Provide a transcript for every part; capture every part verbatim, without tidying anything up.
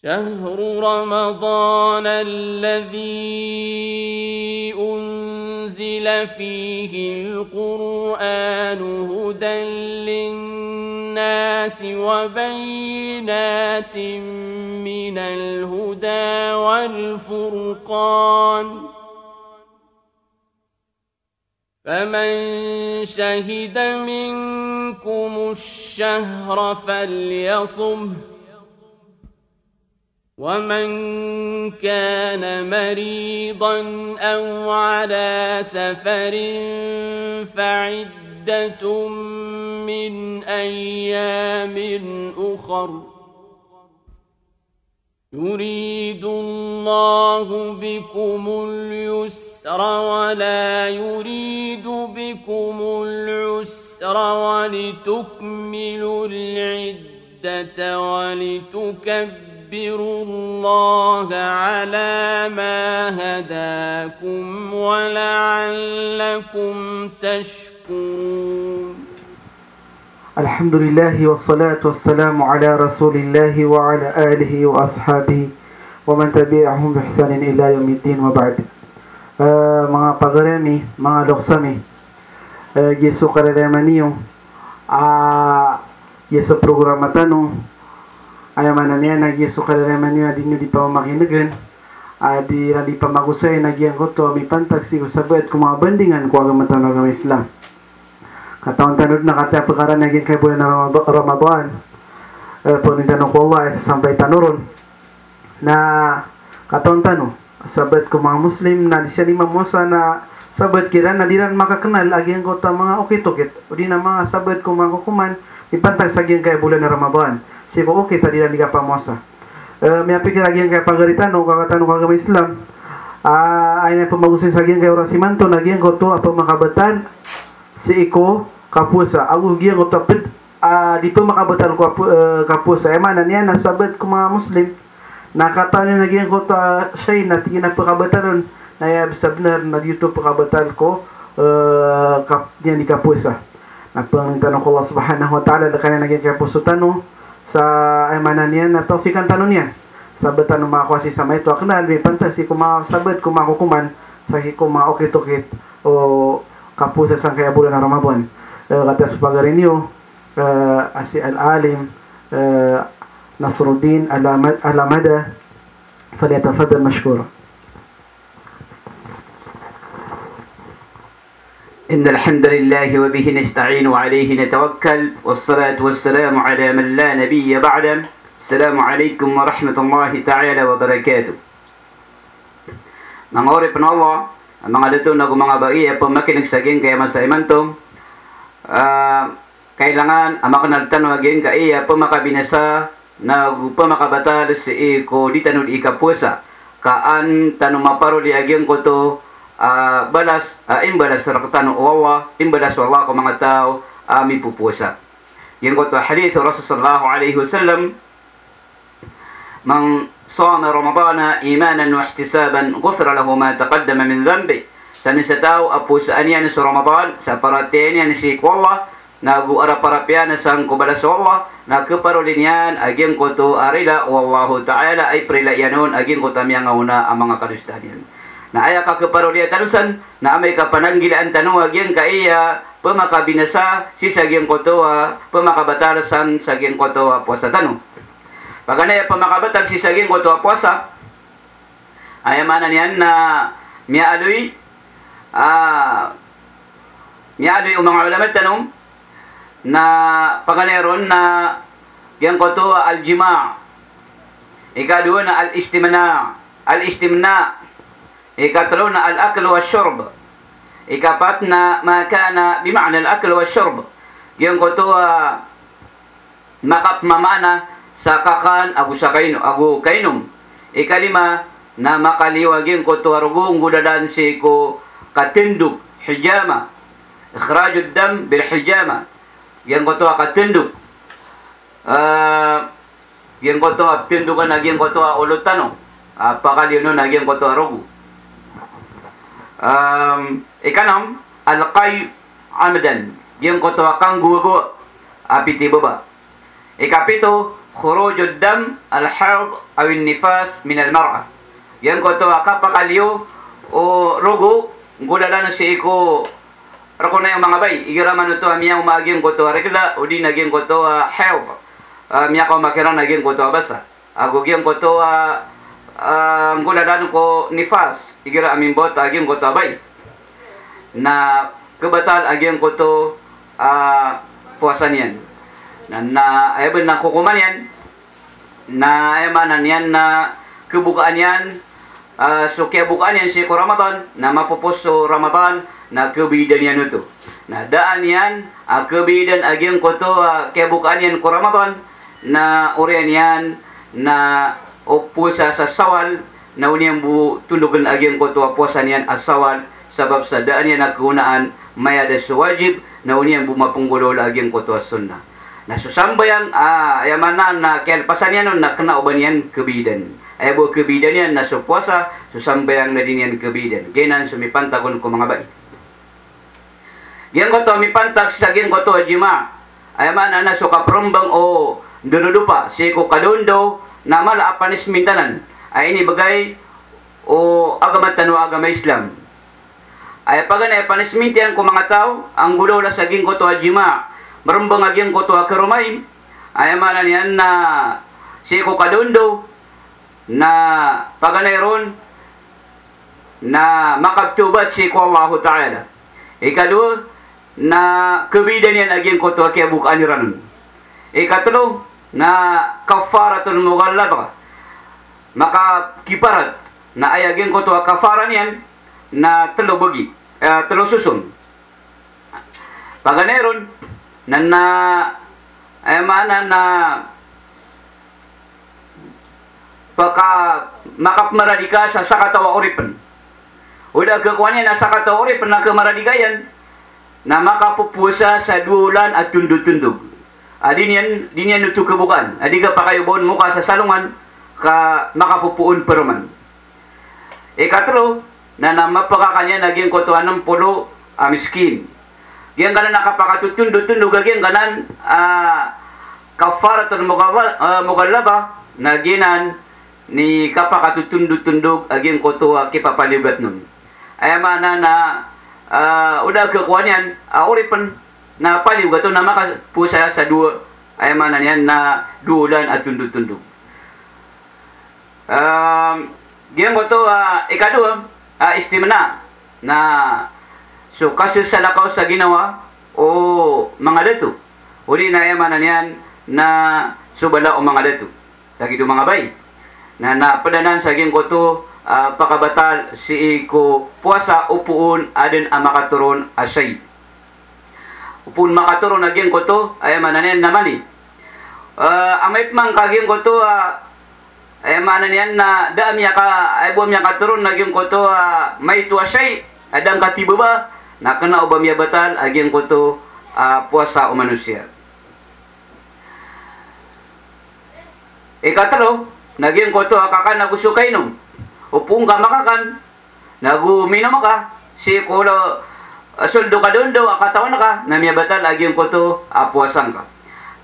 شهر رمضان الذي أنزل فيه القرآن هدى للناس وبينات من الهدى والفرقان، فمن شهد منكم الشهر فليصمه، ومن كان مريضا أو على سفر فعدة من أيام أخر، يريد الله بكم اليسر ولا يريد بكم العسر ولتكملوا العدة ولتكبروا الله على ما هداكم ولعلكم تشكرون. Alhamdulillah, wassalatu wassalamu ala Rasulillah wa ala alihi wa ashabihi wa man tabi'ahum bi ihsanin ila yaumiddin, wa ba'd. Eh, manga pagari ami, manga loks ami, eh, giya so kararayama niyo, ah, giya so programa tano, aya maana niyan na giya so kararayama niyo a di niyo di pamamakinegen, a di iran di pamagosay na giyangkoto a mipantag sii ko sabaad ko manga bandingan ko agama tano a agama Islam. Katawan tano dn a katii a pekaran a giyangkai a bolan a Ramad-, Ramadan, eh, pangnin tano ko Allah a isasampay tano ron. Na katawan tano, sabaad ko manga Muslim na di siran di mamowasa na sabaad kiran na di ran makaknal a giyangkoto a manga okit-okit, odi na manga sabaad ko manga kokoman mipantag sa giyangkai a bolan a Ramadan, sii ko okit a di ran di kapamowasa. Eh, miyapikir a giyangkai a pagari tano, kaka tano ko agama Islam, ah, aya niyan pemagosay sa giyangkai a oras imanto na giyangkoto a pemakabatal sii ko kapowasa, ago giyangkoto a ped-, a di pemakabatal ko kapo-, eh, kapowasa. Aya maana niyan na sabaad ko manga Muslim na katawan iyan a giyangkoto a shay na tig iyan a pekabatal on na aya sabnar na giyoto pekabatal ko, eh, kap-, niyan di kapowasa. Na pangnin tano ko Allah Subhanahu wa Ta'ala a lkan iyan a giyangkai a poso tano sa, aya maana niyan na tawfiqan tano niyan. Sabaad tano makakowa sii sa maito a knal mipantag sii ko manga sabaad ko manga kokoman sii ko manga okit-okit o kapowasa sangkai a bolan a Ramadan. Eh, katii so pagari niyo, eh, a si Al-Alim, eh, Nasruddin Al-Ama-, Alamada, falyatafaddal mashkura. إن الحمد لله وبه نستعين وعليه نتوكل، والصلاة والسلام على من لا نبي بعده. السلام عليكم ورحمة الله تعالى وبركاته. Manga oripn o Allah, manga dato nago manga bai a pemakineg sa giyangkai a masa imanto, ah, kailangan a maknal tano a giyangkai a pemakabinasa nago pemakabatal sii ko di tano di kapowasa, ka an tano maparoli a giyangkoto a balas, a imbalas rktano o Allah, imbalas o Allah ko manga taw a mipopowasa. Giyangkoto a hadith o Rasul sallallahu alaihi wasallam, "Man sama Ramadana imanan wa ihtisaban, ghufira lahu ma taqaddama min dhanbih." Sa misaw sa taw a powasaan iyan so Ramadan sa paratiyaya niyan sii ko Allah, nago arap-arap iyan sangko balas o Allah, na khaparoli niyan a giyangkoto a rila o Allahu Ta'ala a iprila iyan on a giyangkoto a miyangaona a manga kadosa niyan. Na aya kakhaparoliya tano san, na amay ka pananggilaan tano a giyangkai a pemakabinasa sii sa giyangkoto a pemakabatal san sa giyangkoto a powasa tano. Paganay a pemakabatal sii sa giyangkoto a powasa, aya maana niyan na miyaaloy, ah, miyaaloy o manga ulama tano na paganay ron na giyangkoto a al-jima', ikadowa na al-istimna', al-istimna', ikatlo na al-akl wa shurb, ikapat na ma kana bi ma'na al-akl wa shurb, giyangkoto a makapmamaana sa kakan ago sa kaino-, ago kainom. Ikalima na makaliyo a giyangkoto a rogo nggolalan sii ko katndog, hijama, ikhrajud dam bil hijama, giyangkoto a katndog, ah, giyangkoto a ptndogan a giyangkoto a olo tano, ah, pakaliyo on a giyangkoto a rogo. Am, ikanom, al-qay' amdan, giyangkoto a kanggowagowa a pitibaba. Ikapito, Khurujud dam al-hayd aw an-nifas min al-mar'ah. Giyangkoto a kapakaliyo o rogo, nggolalan sii ko rokon o manga bai, igira man oto a miyaoma a giyangkoto a regla, odi na giyangkoto a hayd, a miyakaoma kiran a giyangkoto a basa. Ago giyangkoto a, a, nggolalan ko nifas, igira a mimbawata a giyangkoto a bai, na kabatal a giyangkoto a powasa niyan. Na, na aya bo na kokoma niyan, na aya maana niyan na kabokaan iyan, a, so kiyabokaan iyan sii ko Ramadan, na mapopos so Ramadan, na kabidan iyan oto. Na da a niyan a kabidan a giyangkoto a kiyabokaan iyan ko Ramadan, na oriyan iyan na o powasa sa Shawwal, na o niyan bo tondogen a giyangkoto a powasa niyan a Shawwal, sabap sa da a niyan a kaonaan mayada so wajib, na o niyan bo mapenggolawla a giyangkoto a sunnah. Na so sambayang, a, aya maana na kiyalpasan iyan on na kena o ba niyan kabidan. Aya bo kabidan iyan na so powasa, so sambayang na di niyan kabidan. Giyanan so mipantag on ko manga bai. Giyangkoto a mipantag sa giyangkoto a jima'. Aya maana na so kaperembang o ndododopa sii ko kadaondaw na mala a punishment anan a inibegay o agama tano a agama Islam. Aya paganay a punishment iyan ko manga taw a nggolawla sa giyangkoto a jima', merembang a giyangkoto a karomai, aya maana niyan na sii ko kadaondaw, na paganay ron na makaptawbat sii ko Allahu Ta'ala. Ikadowa, na kabidan iyan a giyangkoto a kiyabokaan iran on. Ikatelo, na kaffaratul mughalladha. Makakiparat, na aya giyangkoto a kafara niyan na telo bagi, eh, telo soson. Paganay ron, na, na, aya maana na paka, makapemaradi ka sa sakataw a oripen. O da a kakowa niyan a sakataw a oripen na kamaradika iyan, na makapopowasa sa dowa olan a tondotondog. A di niyan, di niyan oto kabokaan. A di ka pakayoba on moka sa salongan ka makapopoon paroman. Ikatelo, na, na mapakakan iyan a giyangkoto a nem polo a miskin. Giyangkanan a kapakatotondotondog a giyangkanan a kaffaratul mughalla-, eh, mughalladha, na giyanan i kapakatotondotondog a giyangkoto a kipapaliyogat on. Aya maana na, ah, o da a kakowa niyan a oripen na paliyogat on na makapowasa sa dowa, aya maana niyan na dowa olan a tondotondog. Em, giyangkoto a ikadowa a istimna, na so kasesalakaw sa ginawa o manga dato, odi na aya maana niyan na so bala o manga dato lagid o manga bai. Na, na ped anan sa giyangkoto a pakabatal sii ko powasa o poon a den a makatoron a shay. O poon makatoron a giyangkoto, aya maana niyan na mani. Eh, amay pman ka giyangkoto a, aya maana niyan na da a miyaka, aya bo a miyakatoron a giyangkoto a maito a shay, a da ngka tibaba, na kena o ba miyabatal a giyangkoto a powasa o manosiya. Ikatelo, na giyangkoto a kakan ago so kainom. O poon ka makakan, na go minom ka sii ko lo-, a, soled o kadaondaw a katawan ka, na miyabatal a giyangkoto a powasa ngka.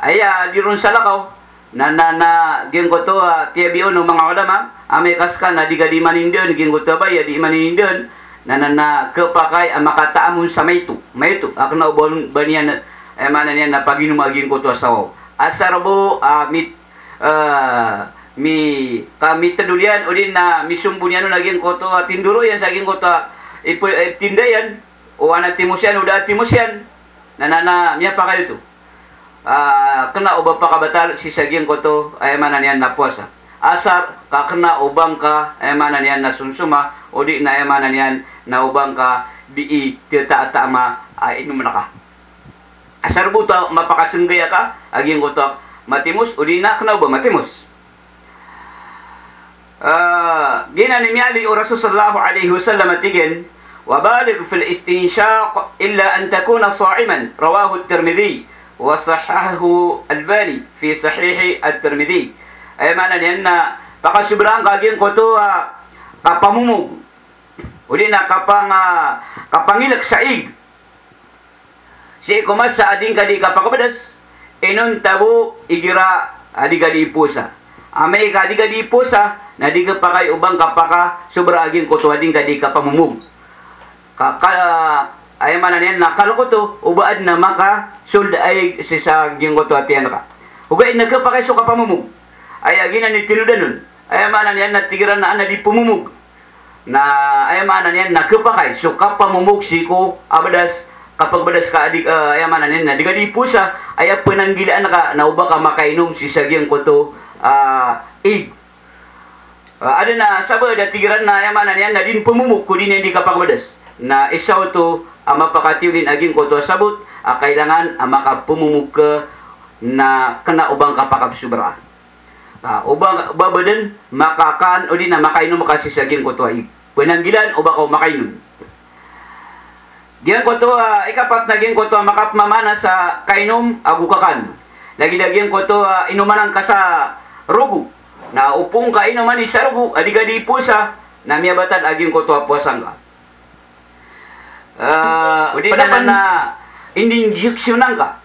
Aya di ron salakaw, na, na, na giyangkoto a tiyabi on o manga ulama, amay ka seka na di ka di manindan giyangkoto a bai a di manindan, na, na, na kepakay a makataam on sa maito, maito, a kena o ba, ba niyan, eh, maana niyan na paginoma giyangkoto a sawaw. Asar bo, ah, mit-, eh, mi-, ka mitedol iyan, odi na misombo niyan on a giyangkoto a tindoro iyan sa giyangkoto a ipe-, eh, tinda iyan, o ana timos iyan, o da a timos iyan, na, na, na miyapakay oto. Ah, kena o ba pakabatal sii sa giyangkoto, aya maana niyan na powasa. Asar, ka kena o ba ngka, aya maana niyan na somsoma, odi na aya maana niyan na o ba ngka di i tetaatama a inom na ka. Asar bo ta mapakasenggaya ka a giyangkoto a matimos, odi na kena o ba matimos. Ah, giyanan i miyaaloy o Rasul sallallahu alaihi wasallam a tig iyan, "Wa baligh fil istinshaq illa an takuna sa'iman." Rawahu at-Tirmidhi, wa sahhahahu Albani fi Sahih at-Tirmidhi. Aya maana niyan na pakasobraan ka a giyangkoto a kapamomog, odi na kapang-, ah, kapangilek sa ig sii ko masa a di ngka di kapakabedas, inonta bo igira a di ka di powasa. Amay ka di ka di powasa, na di khapakay o ba ngka pakasobra a giyangkoto a di ngka di kapamomog. Ka, ka, aya maana niyan na kalk oto o ba adn a makasold a ig sii sa giyangkoto a tiyan ka. Ogaid na khapakay so kapamomog. Aya giyanan i tinodan on. Aya maana niyan na tig iran a adn a di pomomog. Na aya maana niyan na khapakay so kapamomog sii ko a badas, kapagbadas ka a di, eh, aya maana niyan na di ka di powasa, aya pnanggilaan ka na o ba ka makainom sii sa giyangkoto, ah, ig. Ah, adn a sabaad a tig iran na aya maana niyan na di pomomog ko di niyan di kapagbadas. Na isa oto a mapakatiyo dn a giyangkoto a sabot a kailangan a makapomomog ka na kna o ba ngka pakasobra. Ah, o ba, ba, ba dn makakan, odi na makainom ka sii sa giyangkoto a ig. Pnanggilaan o ba ka makainom. Giyangkoto a ikapat na giyangkoto a makapmamaana sa kainom ago kakan. Lagid a giyangkoto a inoman ngka sa rogo. Na o phoon ka inomani sa rogo, a di ka di powasa, na miyabatal a giyangkoto a powasa ngka. Ah, odi na pn na indinjection ngka.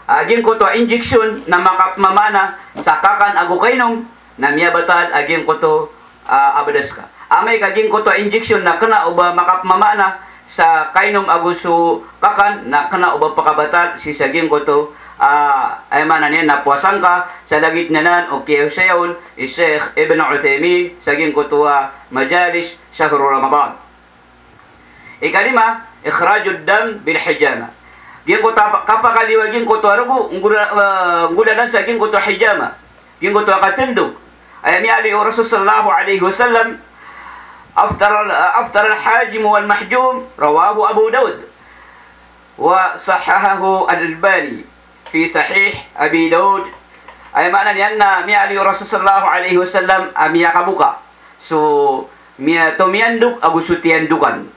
A giyangkoto a injection na makapmamaana sa kakan ago kainom, na miyabatal a giyangkoto, ah, a badas ka. Amay ka giyangkoto a injection na kna o ba makapmamaana sa kainom ago so kakan, na kna o ba pakabatal sii sa giyangkoto, ah, aya maana niyan na powasa ngka, sa lagid anan o kiyaosaya on i Sheikh Ibn Uthaymin sa giyangkoto a majalis shahru Ramadan. Ikalima, ikhrajud dam bil hijama. Giyangkoto a kapakaliyo a giyangkoto a rogo, nggol-, eh, nggolalan sa giyangkoto a hijama. Giyangkoto a katndog. Aya miyaaloy o Rasul sallallahu alaihi wasallam, aftar al-, aftar al-hajim wal mahjum, rawahu Abu Daud. Wa sahhahahu al-Albani fi Sahih Abi Daud. Aya maana niyan na miyaaloy o Rasul sallallahu alaihi wasallam a miyakaboka so miya-, tomiyandog ago so tiyandogan.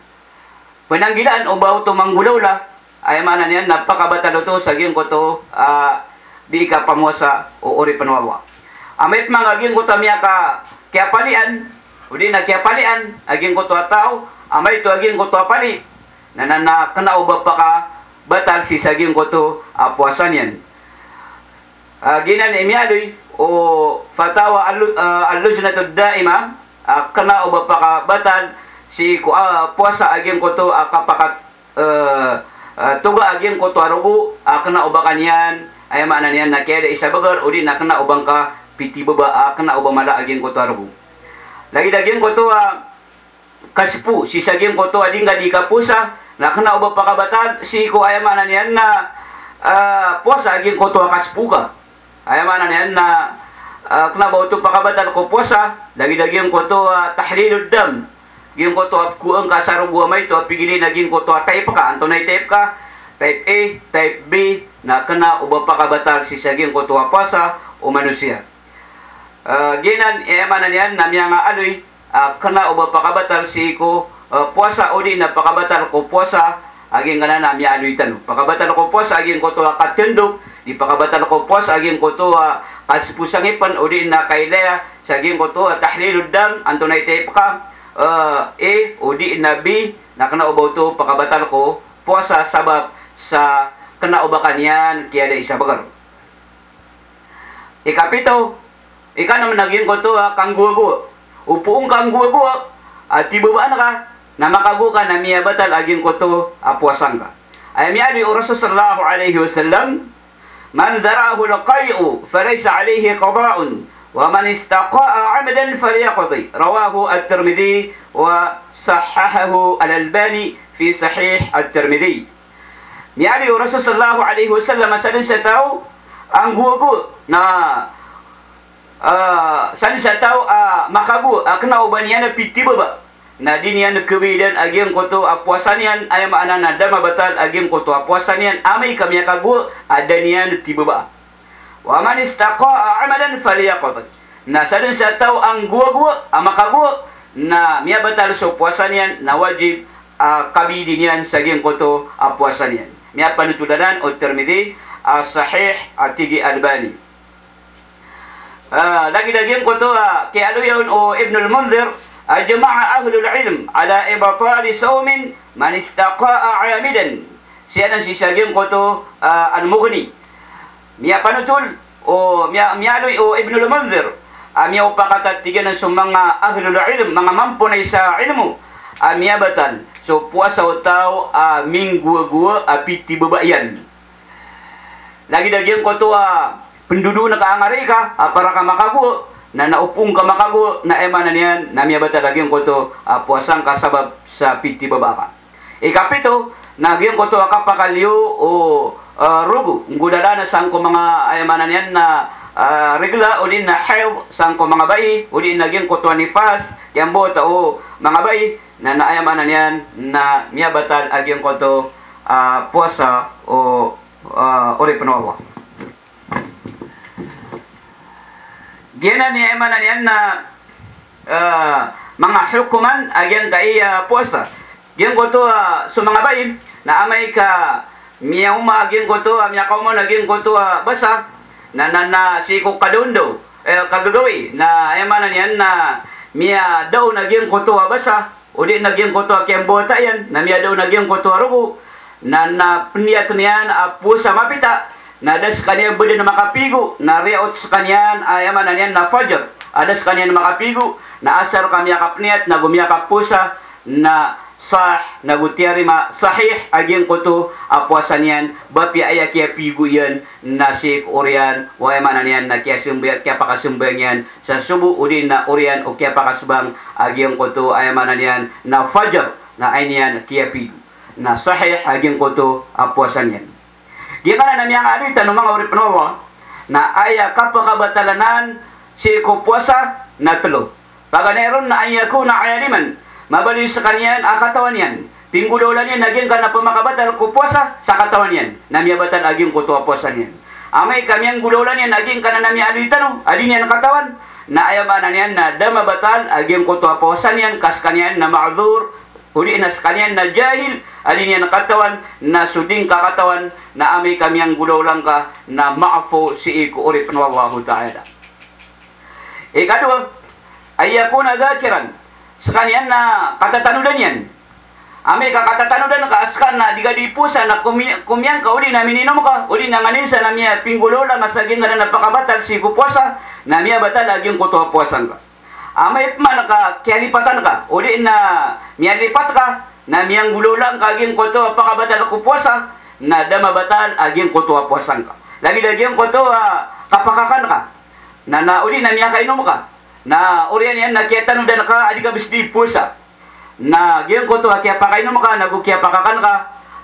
Pnanggilaan o ba oto manggolawla, aya maana niyan na pakabatal oto sa giyangkoto, ah, di kapamowasa o oripn o Allah. Amay pman ka giyangkoto a miyaka-, kiyapalian, odi na kiyapalian a giyangkoto a taw, amay to a giyangkoto a pali, na, na, na kna o ba pakabatal sii sa giyangkoto a powasa niyan. Ah, giyanan i miyaaloy o fatawa al-, ah, al-Lujnatud Daima, ah, kna o ba pakabatal sii ko, ah, powasa a giyangkoto a kapakat-, eh, eh, toga a giyangkoto a rogo, ah, kna o ba ka niyan, aya maana niyan na kiyada i sa bagar, odi na kna o ba ngka pitibaba, ah, kna o ba mala a giyangkoto a rogo. Lagid a giyangkoto a kaspo sii sa giyangkoto a di ngka di kapowasa, na kna o ba pakabatal sii ko aya maana niyan na, ah, powasa a giyangkoto a kaspo ka. Aya maana niyan na, ah, kna o ba oto pakabatal ko powasa, lagid a giyangkoto a tahlilud dam. Giyangkoto a pkowaan ka sa rogo amay to a pigilin a giyangkoto a type ka, antonaa i type ka, type A, type B, na kna o ba pakabatal sii sa giyangkoto a powasa o manosiya. Ah, giyanan, aya maana niyan na miyangaaloy, ah, kna o ba pakabatal sii ko, ah, powasa odi na pakabatal ko powasa a giyangkanan a miyaaloy tano. Pakabatal ko powasa a giyangkoto a katndog, di pakabatal ko powasa a giyangkoto a kaspo sa ngipn odi na kailaya sa giyangkoto a tahlilud dam, antonaa i type ka, ah, A odi na B, na kna o ba oto pakabatal ko powasa sabap sa kna o ba ka niyan kiyada i sa bagar. Ikapito, ikanm na giyangkoto a kanggowagowa. O phoon ka nggowagowa, a tibabaan ka, na makagowa ka na miyabatal a giyangkoto a powasa ngka. Aya miyaaloy o Rasul sallallahu alaihi wasallam, "Man dhara'ahu al-qay'u falaysa alaihi qada'un, wa man istaqa'a 'amdan falyaqdi." Rawahu at-Tirmidhi wa sahhahahu al-Albani fi Sahih at-Tirmidhi. Miyaaloy o Rasul sallallahu alaihi wasallam a sadn sa taw a nggowagowa na, ah, sadn sa taw a makagowa a kna o ba niyan a pitibaba, na di niyan khabaidan a giyangkoto a powasa niyan, aya maana na da mabatal a giyangkoto a powasa niyan amay ka miyakagowa a da niyan tibabaa. Wa man istaqa'a 'amalan falyaqdi. Na sadn sa taw a nggowagowa, a makagowa, na miyabatal so powasa niyan, na wajib a kabaidi niyan sa giyangkoto a powasa niyan. Miyapanotol anan o Tirmidhi, a sahih a tig i Albani. Ah, lagid a giyangkoto a kiyaaloya on o Ibnul Mundhir, ajma'a ahlul ilm ala ibtali sawmi man istaqa'a 'amidan. Sii anan sii sa giyangkoto, ah, Al-Mughni. Miyapanotol O miya, miyaaloy o Ibnul Mundhir a miyaopakata, tig iyan, so manga ahlul ilm, manga mamponay sa ilmo, a miyabatal so powasa o taw a minggowagowa a pitibaba iyan. Lagid a giyangkoto a pendodoon ka a ngari ka a para ka makagowa, na na opon ka makagowa, na aya maana niyan na miyabatal a giyangkoto a powasa ngka sabap sa pitibaba ka. Ikapito, na giyangkoto a kapakaliyo o, eh, rogo, nggolalan sangko manga, aya maana niyan na, eh, regla, odi na haid sangko manga bai, odi na giyangkoto a nifas, kiyambota o manga bai, na, na aya maana niyan na miyabatal a giyangkoto a powasa o, eh, oripen o Allah. Giyanan i aya maana niyan na, eh, manga hokoman a giyangkai a powasa. Giyangkoto a so manga bai, na amay ka miyaoma a giyangkoto a, miyakaoma on a giyangkoto a basa, na, na, na sii ko kadaondaw, eh, kagagawii, na aya maana niyan na miyadaon a giyangkoto a basa, odi na giyangkoto a kiyambota iyan, na miyadaon a giyangkoto a rogo, na, na peniyat iyan a powasa mapita, na da sekaniyan ba den makapigo, na riyaot sekaniyan, aya maana niyan na fajar, a da sekaniyan makapigo, na asar ka miyakapeniyat, na go miyakapowasa, na sah, na go tiyarima, sahih a giyangkoto a powasa niyan, ba piya aya kiyapigo iyan, na sii ko oriyan o, aya maana niyan na kiyasembaya, kiyapakasembayang iyan sa sobo, odi na oriyan o kiyapakasebang a giyangkoto, aya maana niyan na fajar, na aya niyan kiyapigo, na sahih a giyangkoto a powasa niyan. Giyangkanan a miyangaaloy tano, manga oripen o Allah, na aya kapakabatalanan sii ko powasa na telo. Paganay ron na an yakuna aliman, mabaloy sekaniyan a katawan iyan. Pinggolaolan iyan a giyangkanan a pemakabatal ko powasa sa katawan iyan, na miyabatal a giyangkoto a powasa niyan. Amay ka miyanggolaolan iyan a giyangkanan a miyaaloy tano a di niyan katawan, na aya maana niyan na da mabatal a giyangkoto a powasa niyan ka sekaniyan na ma'dhur, odi na sekaniyan na jahil a di niyan katawan, na so di ngka katawan, na amay ka miyanggolaolan ka na maapo sii ko oripen o Allahu Ta'ala. Ikadowa, an yakuna dhakiran, sekaniyan na katatanodan iyan. Amay ka katatanodan ka a seka na di ka di powasa na komi-, komiyan ka odi na mininom ka, odi na nganin sa na miyapinggolaolan ka sa giyangkanan a pakabatal sii ko powasa, na miyabatal a giyangkoto a powasa ngka. Amay peman ka kiyalipatan ka, odi na miyalipat ka, na miyanggolaolan ka a giyangkoto a pakabatal ko powasa, na da mabatal a giyangkoto a powasa ngka. Lagid a giyangkoto a kapakakan ka, na, na odi na miyakainom ka, na oriyan iyan na kiyatanodan ka a di ka bes di powasa. Na giyangkoto a kiyapakainom ka, na go kiyapakakan ka,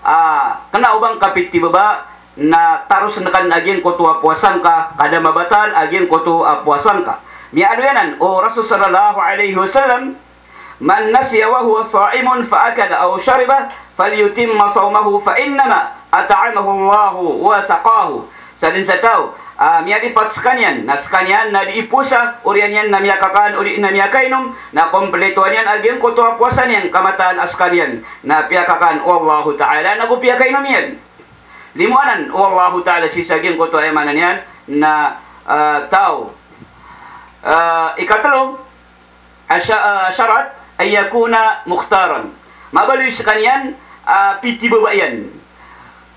ah, kena o ba ngka pitibaba, na tarosen ka den a giyangkoto a powasa ngka, ka da mabatal a giyangkoto a powasa ngka. Miyaaloy anan o Rasul sallallahu alaihi wasallam, "Man nasiya wa huwa sa'imun fa akala aw shariba, falyutimma sawmahu fa innama at'amahu Allahu wa saqahu." Sadn sa taw a miyalipat sekaniyan, na sekaniyan na di powasa, oriyan iyan na miyakakan, odi na miyakainom, na kompletoan iyan a giyangkoto a powasa niyan, ka mataan a sekaniyan na piyakakan o Allahu Ta'ala, na go piyakainom iyan. Limo anan o Allahu Ta'ala sii sa giyangkoto, aya maana niyan na, ah, taw. Ah, ikatelo a sya-, ah, syarat, an yakuna mukhtaran. Mabaloy sekaniyan a pitibaba iyan.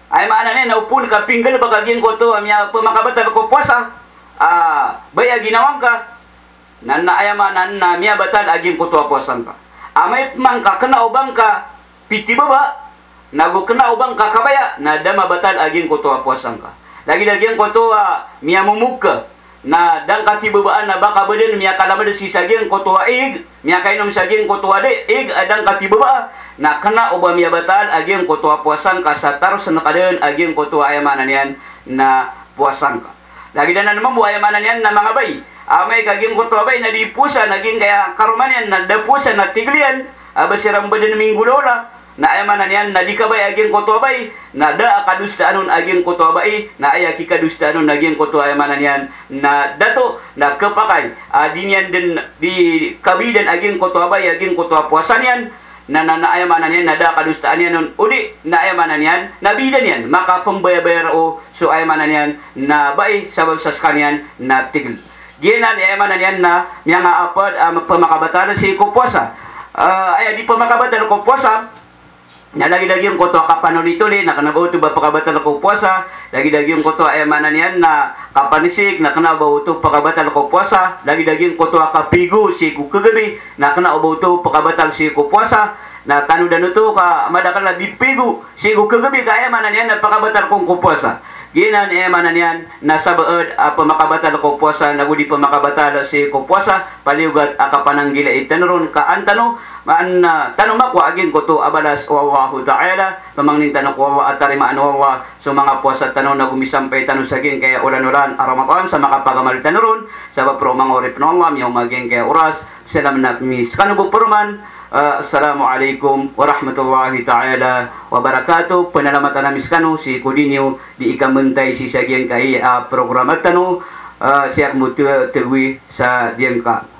Aya maana niyan na opama ka pinggalebek a giyangkoto a miyapemakabatal ko powasa, ah, bai a ginawa ngka, na, na aya maana niyan na miyabatal a giyangkoto a powasa ngka. Amay peman ka kena o ba ngka pitibaba, na go kena o ba ngka kabaya, na da mabatal a giyangkoto a powasa ngka. Lagid a giyangkoto a miyamomog ka, na da ngka tibabaan a ba ka ba den miyakalamed sii sa giyangkoto a ig, miyakainom sa giyangkoto a di, ig a da ngka tibabaa, na kena o ba miyabatal a giyangkoto a powasa ngka sa tarosen ka den a giyangkoto a, aya maana niyan na, powasa ngka. Lagid anan mambo, aya maana niyan na manga bai. Amay ka giyangkoto a bai na di powasa, na giyangkaya karoma niyan na da powasa na tigel iyan, a ba siran ba den minggolaola, na aya maana niyan na di kabaya a giyangkoto a bai, na da a kadosaan on a giyangkoto a bai, na aya kikadosaan on a giyangkoto a, aya maana niyan na dato, na kepakay a di niyan den, di kabidan a giyangkoto a bai a giyangkoto a powasa niyan, na, na, na aya maana niyan na da a kadosaan iyan on, odi na aya maana niyan na bidan iyan, makapembayabaya roo so, aya maana niyan na bai, sabap sa sekaniyan na tigel. Giyanan i, aya maana niyan na miyanga apat a pemakabatal sii ko powasa. Ah, aya di pemakabatal ko powasa, Na lagid a giyangkoto a kapanolitoli na kena ba oto ba pekabatal ko powasa. Lagid a giyangkoto a, aya maana niyan na kapanesik na kena ba oto pekabatal ko powasa. Lagid a giyangkoto a kapigo sii ko kagabi na kena ba oto pekabatal sii ko powasa. Na tano den oto ka madakel a bipigo sii ko kagabi ka aya maana niyan na pekabatal ko, ko powasa. Giyanan i aya maana niyan na sabaad a pemakabatal ko powasa, nago di pemakabatal sii ko powasa, paliyogat a kapananggilai tano ron ka an tano, an, ah, tano makowa a giyangkoto a balas o Allahu Ta'ala. Pemangnin tano ko Allah a tarimaan o Allah so manga powasa tano nago misampay tano sa giyangkaya olan-olan a Ramadan sa makapagamal tano ron. Sabap roo manga oripen o Allah, miyaoma giyangkaya oras. Salam na mi sekano bo peroman. Ah, Assalamu alaikum warahmatullahi ta'ala wabarakatuh. Penalamatan ami sekano sii ko di niyo di ikambentay sii sa giyangkai a programa tano, ah, sii ak mo te-, tegowi sa giyangka.